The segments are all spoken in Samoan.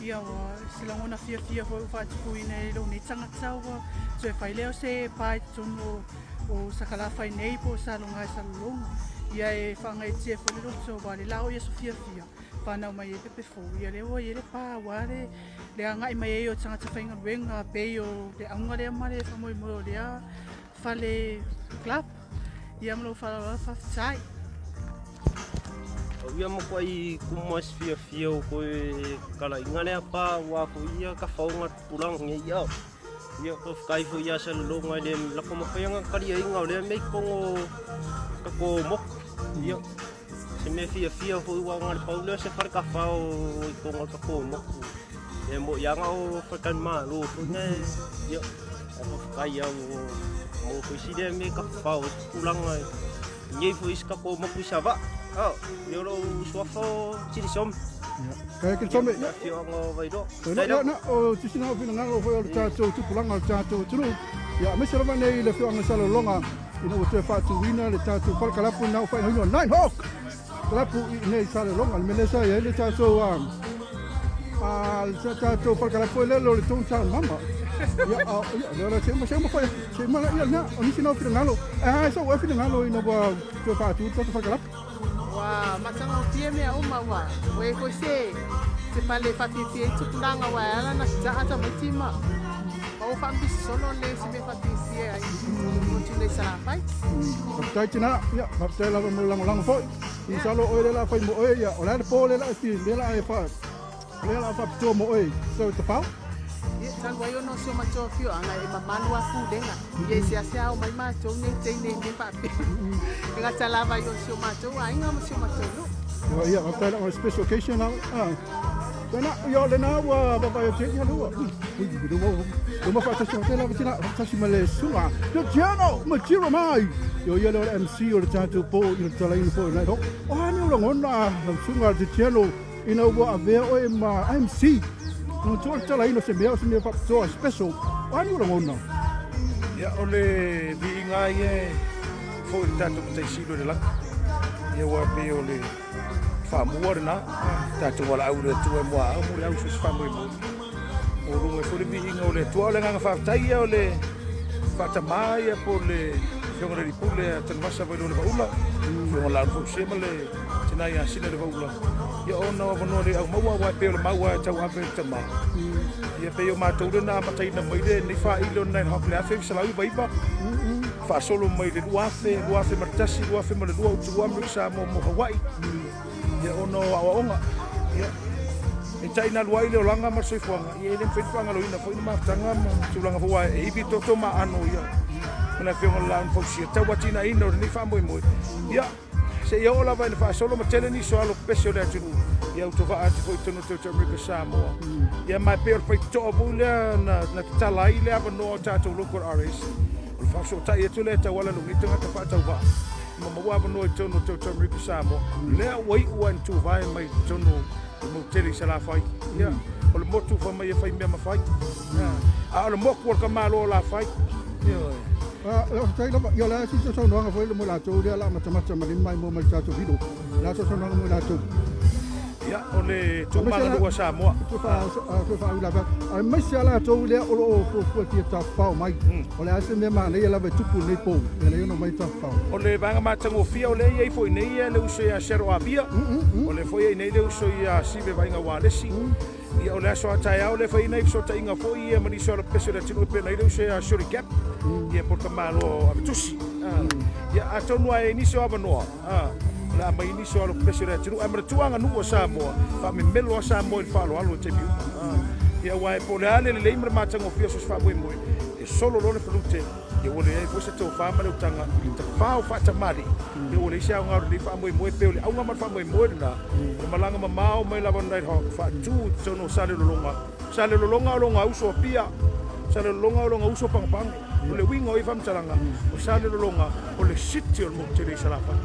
Ia ua se lagona fiafia foi ua faatupuina e lou nei tagata ua toe fai lea o se pa i totonu o Sakalafai nei po o Saloga e Salelologa. Ia e faagaeetia foi le loto aua le la o i aso fiafia fanau mai ai pepe fou, ia lea ua i ai le pa aua le le agai mai ai o tagata faigaluega pei o le auga lea ma le faamoemoe o lea fale club. Ia ma lou faaaloalo faafetai. O ia makuai kumu ai se fiafia o koe kalaiga lea pa ua foi ia ka faoga tupulaga nei ia. Ia faafetai foi ia Salelologa i le lako mafaianga kaliaiga o lea mea i totonu o tatou motu. Ia se mea fiafia foi ua na o le pau lea o se fale tafao i totonu o le tatou motu. E moi lava na o faletalimalo foi lea, ia ae faafetai lava ua maua foi si lea mea e tafafao ai tupulaga i nei foi isi tatou motu i Savaii. Ia o lou suafa o Kirisome. Ia, Kirisome, ia. Afioaga o Vailoa. Ia, na, o sisi na o finagalo foi o le tatou tupulaga o le tatou atunuu. Ia, aemaise lava nei le afioaga o Salelologa ina ua toe faatuina le tatou fale kalapu na ua faaigoaina o Nine Hawk. Kalapu i inei i Salelologa. Le mea lea sa i ai le tatou a le tatou fale kalapu foi lele o le Town Mama. Ia, ia, lea se ma se ma foi se ma ia na o nisi na o finagalo. E sa ua finagalo ina ua toe faatu le tatou fale kalapu. Ua matagofie mea uma ua ua e foi se se fale faafiafia ai tupulaga aua e ala ona ta'a tamaiti ma ma ua faamisi solo le se mea faafiafia ai motu nei Salafai. Faafetai tina, ia faafetai lava mo le lagolago foi. I salo oe lea la fai mo oe ia, o le a le po lea la e fi lea la e fa lea la faapitoa mo oe so te pau. Ia talu ai ona o si o matou afioaga e mamalu a pulega. Ia e seasea ao mai matou nei teine i mea faapea. E gata lava ai o si o matou aiga ma si o matou nuu. Ia, faafetai lava special occasion lava. Ah. Tena, ia o lena ua vaavaai atu ai, ia lea ua, ui, ui, lea ua, lea ua faatasi faafetai lava tina, faatasi ma le susuga, Tiano Matiro mai. Ia o ia lea o le MC o le tatou po i le talaina foi o Night Hawk. O a ni ou lagona lau susuga Tiano ina ua avea oe ma MC? Na tua le talaina o se mea, o se mea faapitoa, special. O a ni ou lagona? Ia, o le viiga lava ia e foi i le tatou Matai Sili o le lagi. Ia aua e pei o le faamua lena, tatou valaau i le Atua e muaau mo le au so o se faamoemoe. Maualuga ai foi le viiga o le Atua. O le agaga faafetai ia o le faatamā ia po o le Afioga i le Alii Pule a Tanuvasa Vailoa Levaula, Afioga Laau Fausia ma le tina ia Sina Levaula, ia ona o avanoa le au maua aua e pei o le mau lava e tauave e le tama. Ia pei o matou lea na amataina mai lenei faaili o le Nine Hawk i le 1999, faasolo mai le 2000, 2001, 2002 ou tuua Amerika Samoa mo Hawaii, ia ona o aoaoga. Ia, peitai na alu ai le olaga ma le soifuaga, ia e le mafai ona faagaloina foi ni mafutaga ma tulaga foi aua e ivi toto ma aano ia ma le Afioga i le Laau na Fausia, tau atinaeina o lenei faamoemoe. Ia, seia oo lava ina faasolo ma tele nisi o alo pepese o le atunuu ia autovaa atu foi i totonu o Toyota America Samoa. Ia ma e pei o le faitotoa foi lea na, na tatala ai le avanoa o tatou local RS. O le faafesootai atu lea e tauala i lou nei tagata faatauvaa ma maua avanoa i totonu o Toyota America Samoa. Lea ua iu lava ina tuvae mai i totonu o le motu tele i Salafai. Ia, o le motu fai mai e fai mea ma fai. A o le motu o le tamaloa o Lafai. Ioe. Faafetai lava. Ia o le a se saunoaga foi mo i latou lea o le a matamata ma lima ai mo mai le tatou video. O le a se saunoaga mo i latou? Ia, o le tu magalua Samoa. Toe faauilavea. Aemaise lava latou lea o lo o fuafua e fia tafafao mai. O le a se mea manaia lava e tupu i lenei po e ala ai ona omai tafafao? O le vaega matagofie o lea e i ai foi nei le uso ia Cheryl Avia. O lea foi e i ai nei le uso ia Sive Vaiga Walesi. Ia, o le aso a taeao lea e fai ai nai fesootaiga foi ia ma nisi o alapese o le atunuu e pei ona i ai le uso ia Shirley Gap, ia po o le tamaloa o Avetusi. Ia, atonu lava e i ai nisi o avanoa, o le a aumai ai nisi o alapese o le atunuu. Ae manatua aganuu a Samoa, faamemelo lava Samoa i le faaaloalo i taimi uma. Ia, aua po o le a le lelei ma le matagofie o so o se faamoemoe, e solo loa le falute. Ia ua leai foi se tofa ma le utaga i le tafao faatamalii, ia ua leai se aoga o lenei faamoemoe, pei o le auga ma le faamoemoe lena, o le malaga mamao mai lava o Nighthawk faatu i totonu o Salelologa. Salelologa o lona uso Apia, Salelologa o lona uso Pagopago. O le uiga o ia faamatalaga, o Salelologa o le city o le motu tele i Salafai.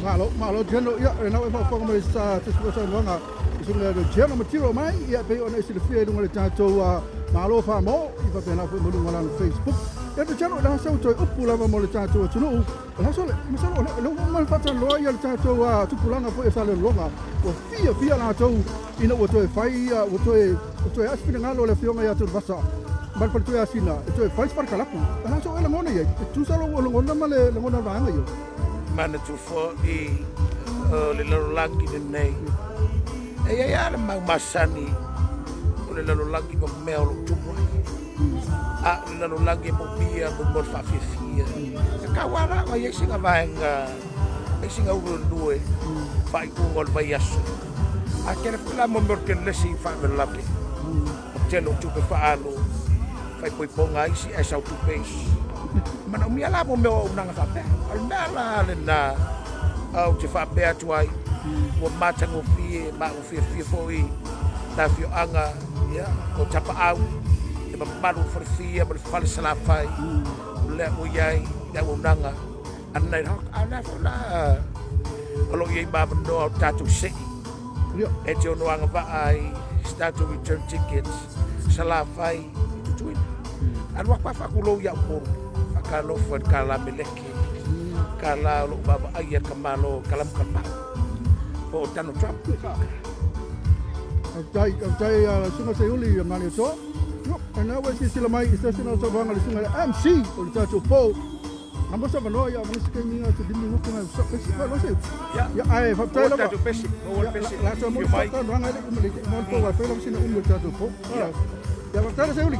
Malo, malo General. Ia, lena ua e faafofoga mai sa se isi saunoaga i susuga ia General Matiro mai, ia pei ona e silafia i luga o le tatou Malo Famo, i faapena foi ma luga o lana Facebook. Ia te talo la sa toe upu lava mo le tatou atunuu. O le aso le masalo o le ua uma faatalanoa ia le tatou tupulaga foi o Salelologa ua fiafia latou ina ua toe fai ua toe ae se finagalo o le afioga ia Tanuvasa ma le Faletuiasina e toe fai se falekalapu. O le aso e lagona i ai e tusa lou lagona ma le lagona o le vaega ia. Manatu fo'i o le lalolagi lenei. E iai lava le mau masani o le lalolagi ma mea o loo tumu ai. A o le lalolagi e moomia mo mo le faafiafia. E tau lava la ona i ai sina vaega, ai sina ulu e lue faaiuga o le vaiaso. A tele foi la mo mea o le kelesi i faalavelave. O tele o tupe faaalu faaipoipoga a isi ae sau tupe isi. Manaomia la mo mea o auaunaga faapea. O le mea la lena ou te faapea atu ai, ua matagofie ma ua fiafia foi le afioaga ia, o Tapaau, le mamalu o le falefia ma le fale Salafai, o lea ua i ai le auaunaga a le Nighthawk. A o lea foi la o lo o i ai ma avanoa o tatou sei e te ono agavaa ai se tatou return tickets Salafai i Tutuila. Alu atu lava faatulou ia Upolu, faatalofa i le kālā meleki, kālā o lo o vaavaaia le tamaloa o Kalamu Kalepau, po o Donald Trump. Faafetai, faafetai Susuga Seiuli ia Malietoa. Io, lena ua e silasila mai i se tasi o saunoaga a le Susuga i le MC o le tatou po. A mo se avanoa ia ma isi taimi te limi minuti na sa pesi fa lo se. Ia ae faafetai lava. Tatou pesi, maua le pesi. La sa mo Fio mai. Saunoaga le uma le mo le po wa fa lo sina umu le tatou po. Ia faafetai le Seiuli.